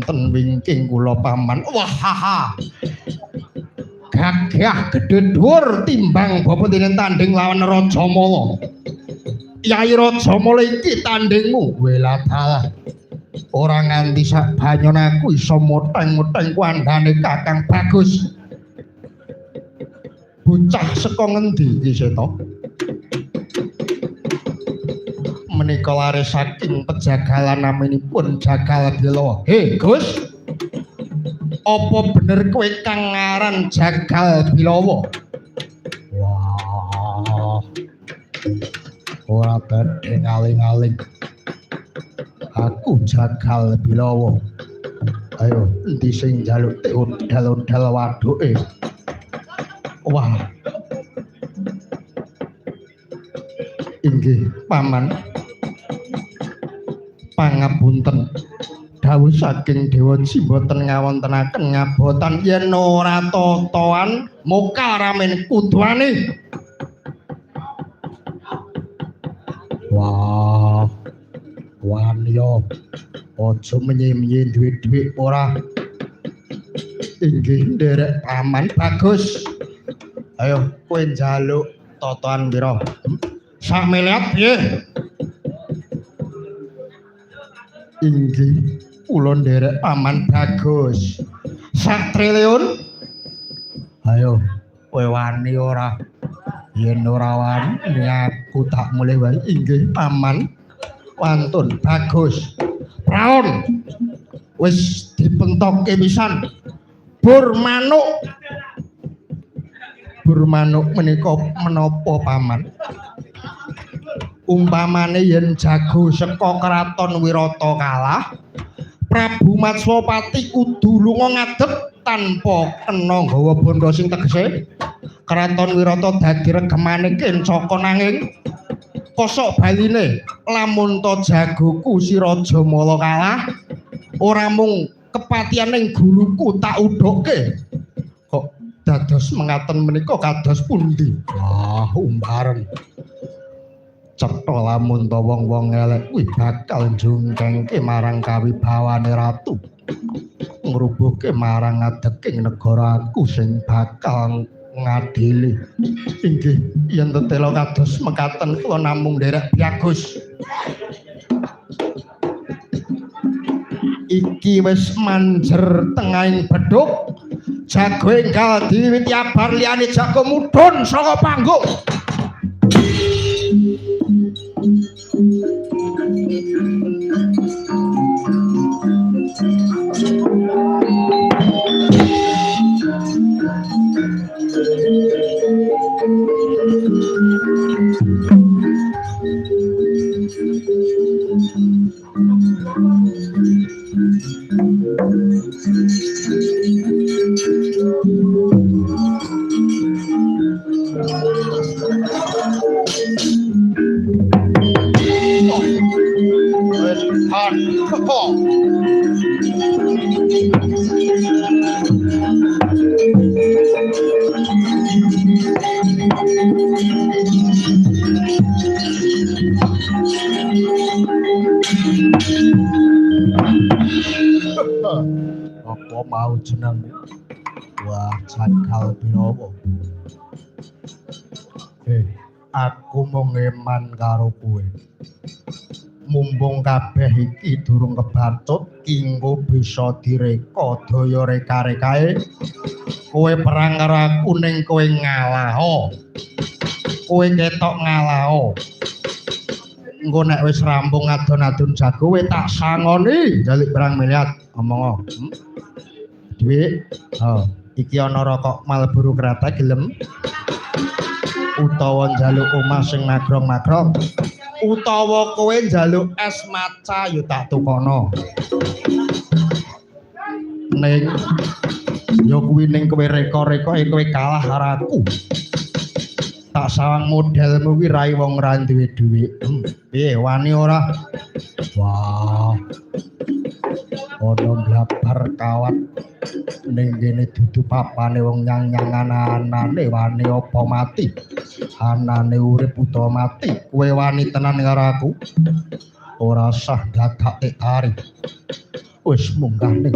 ten wingking kula paman. Wah haha. Gagah gedhe dhuwur timbang bapa dene tanding lawan Rajamala. Yai Rajamala iki tandingmu. Weladalah. Ora nganti sak banyon aku iso moteng-moteng kuandane Kakang Bagus. Bocah saka ngendi iki Seta? Menika lare saking pejagalan naminipun Jagal Bilawa. He, Gus. Apa bener kowe kang ngaran Jagal Bilawa? Wah. Ora badhe ngaling-aling. Aku Jagal Bilawa. Ayo, endi sing njaluk odal-odal waduke? Wah. Inggih, Paman. Pangapunten. Dawuh saking Dewa Ji mboten ngawontenaken ngabotan yen ora totoan mokal ramen kuduane. Wah. Waniya. Aja menye-menye duwe-duwe ora. Inggih nderek Paman Bagus. Ayo kowe njaluk totoan pira? Sak miliar piye? Inggih kula nderek Paman Bagus. Sak triliun? Ayo kowe wani ora? Yen ora wani aku tak mulih wae. Inggih Paman. Wantun Bagus. Praon. Wis dipentokke pisan. Bur manuk. Bur manuk menika menapa Paman? Umpamane yen jago saka kraton Wirata kalah, Prabu Matswapati kudu lunga ngadeg tanpa kena nggawa bandha sing tegese kraton Wirata dadi regemane Kencaka nanging kosok baline lamun ta jagoku si Rajamala kalah ora mung kepatihan ning guluku tak udhukke. Kok dados mengaten menika kados pundi? Wah, umbaren. Cetha lamun ta wong-wong elek kuwi bakal njungkengke marang kawibawane ratu. Ngrubuhke marang adeking negara aku sing bakal ngadili. Inggih, yen tetela kados mekaten kula namung nderek Bagus. Iki wis manjer tengahing bedhug. Jago enggal diwiwiti abar liyane jago mudhun saka panggung. Apa mau jenengmu? Wah, Jagal Bilawa. Aku mung eman karo kowe. Mumpung kabeh iki durung kebacut, kingko bisa direka daya reka-rekae. Kowe perang karo aku ning kowe ngalah. Kowe ketok ngalah. Engko nek wis rampung adon-adon jago kowe tak sangoni njaluk perang miliar. Omong. Dhuwit. Oh, iki ana rokok Marlboro kretek gelem. Utawa njaluk omah sing magrong-magrong. Utawa kowe njaluk es maca ya tak tukono. Ning ya kuwi ning kowe reka-reka kowe kalah karo aku. Tak sawang modelmu kuwi rai wong ra duwe dhuwit. Piye wani ora? Wah. Ana blabar kawat ning kene dudu papane wong nyang-nyangan anane wani apa mati. Anane urip utawa mati, kowe wani tenan karo aku. Ora sah dadak tari. Wis munggah ning